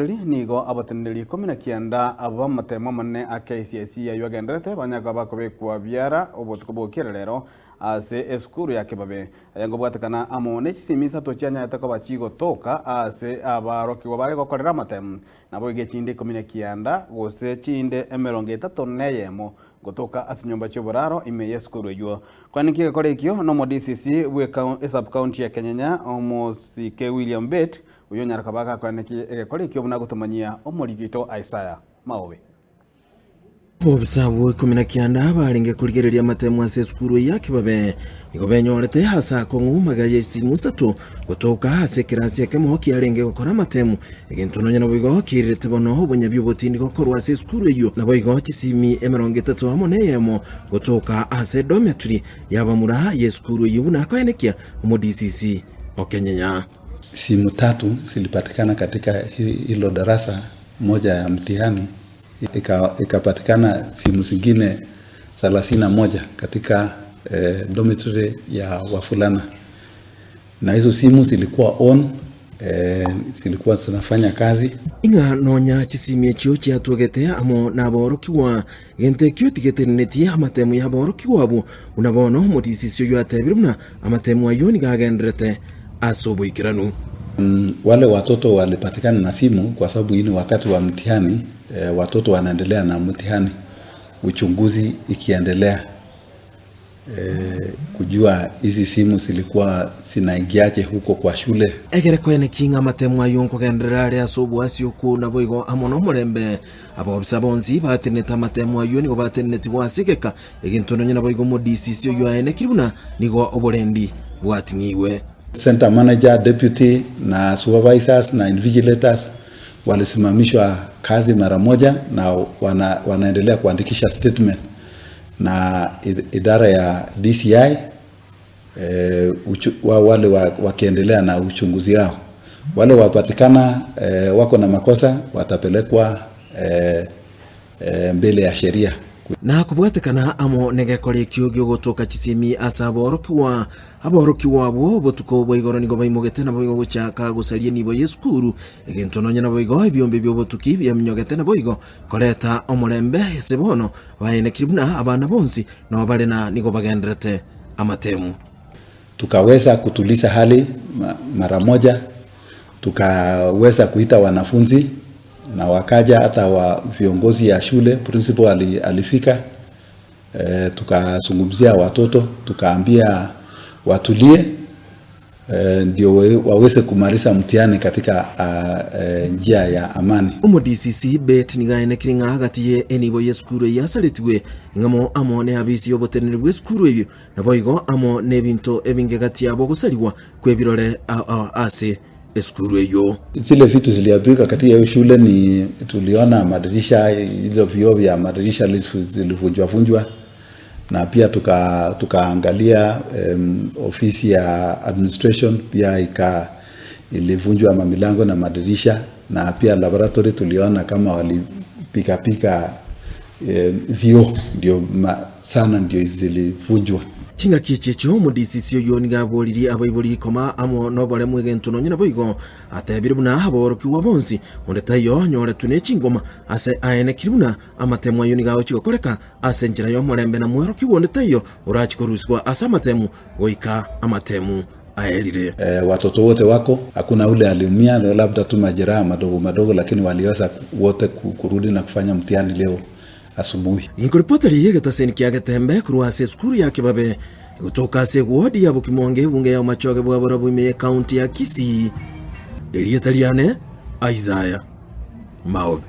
Nigo abateneneri 19 b'amatemo amanene a KCSE ayio agendererete banyare koba bakobekwa biara obotuko bw'okiera rero ase esukuru ya Kibabe. Aya nkobwatekana amo ne chisimi isato chianyarete koba chigotoka ase abarokigwa bare gokorera amatemo, naboigo echinde 19 gose chinde 31 gotoka ase chinyomba chi'oboraro ime y'esukuru eyio. Kwani ki egekora ekio nomo DCC bw'ekau esub-county ya Kenyenya omosike William Bett Oyio onyare koba agakoenekia egekora ekio buna gotomanyia omoriki oito Isaya. Maobe. Obobisa abwo 19 barenge korigereria amatemo ase esukuru eye ya Kibabe nigo benyorete ase akong'u magega ye chitimu isato gotoka ase ekerasi ekemo kiarenge gokora amatemo, egento nonya naboigo kiairerete bono obonyabi obotindi gokorwa ase esukuru eyio naboigo chisimi 30 amo neyemo gotoka ase edometry y'abamura y'esukuru eyio buna akoenekia omo DCC Okenyenya. Simu tatu zilipatikana katika hilo darasa moja ya mtihani, ikapatikana simu zingine 31 katika eh, dormitory ya wavulana, na hizo simu zilikuwa on eh, zilikuwa zinafanya kazi. Ing'a nonya chisimi echio chiatwegete amo naborokigwa, gento ekio tigetenenetie amatemu y'aborokigwa abwo, buna bono omodisisi oyio atebire buna amatemu ayio nigo agendererete ase oboikeranu. Wale watoto walipatikana na simu kwa sababu hii ni wakati wa mtihani, eh, watoto wanaendelea na mtihani, uchunguzi ikiendelea eh, kujua hizi simu zilikuwa zinaingiaje huko kwa shule. Egere koeneki ng'a amatemo ayio nkogenderera are ase oboasi okwo, naboigo amo nomorembe. Abobisa bonsi batenenete amatemo ayio nigo batenenetigwe ase egeka, egento nonya naboigo omodisisi oyio aenekire buna nigo oborendi bwating'igwe. Centre manager, deputy na supervisors na invigilators walisimamishwa kazi mara moja na wana, wanaendelea kuandikisha statement na idara ya DCI eh, uchu, wa, wale wa, wakiendelea na uchunguzi yao. Wale wapatikana eh, wako na makosa watapelekwa eh, eh, mbele ya sheria. Na kobwatekana amo negekora ekio giogotoka chisemi ase aborokigwa, aborokigwa abwo obotuko bwa igoro nigo baimogete naboigo gochaka gosaria enibo y'esukuru, egento nonya naboigo ebiombe bi'obotuki biaminyogete naboigo koreta omorembe ase bono baenekire buna abana bonsi nao bare na nigo bagendererete amatemu. Tukaweza kutuliza hali mara moja, tukaweza kuita wanafunzi na wakaja hata wa viongozi ya shule, principal ali, alifika e, tukazungumzia watoto tukaambia watulie e, ndio waweze kumaliza mtihani katika a, e, njia ya amani. Omo DCC Bet nigo aenekire ng'a agati ye enibo y'esukuru eyio asaretigwe ing'amo amo ne abisi y'oboteneneri bw'esukuru eyio naboigo amo nebinto ebinge gati yabo ogosarigwa kw'ebirore ase esukuru eyio. Zile vitu ziliharibika katika hiyo shule ni tuliona madirisha, hizo vioo vya madirisha zilivunjwa vunjwa, na pia tuka tukaangalia um, ofisi ya administration pia ika ilivunjwa mamilango na madirisha, na pia laboratory tuliona kama walipika pika eh, vioo ndio ma, sana ndio zilivunjwa. Chingaki echi echio omodisisi oyio nigo aboririe abaibori ikoma amo noboremu egento nonya naboigo atebire buna aborokigwa bonsi onde taiyo onyoretwe ne chingoma ase aenekire buna amatemu ayio nigo agochia gokoreka ase enchera y'omorembe na mworokigwa onde taiyo orachie korusigwa ase amatemu goika amatemu aerire. Eh, watoto wote wako hakuna ule aliumia, labda tu majeraha madogo madogo, lakini waliweza wote kurudi na kufanya mtihani leo asubuhi. Inkoripoteri egetaseni kia Getembe korwa ase esukuru ya Kibabe egotoka ase ewodi ya Bokimonge ebunge ya Omachoge bwa Borabu ime y'ekaunti ya Kisii. Erieta riane Isaiah Maobe.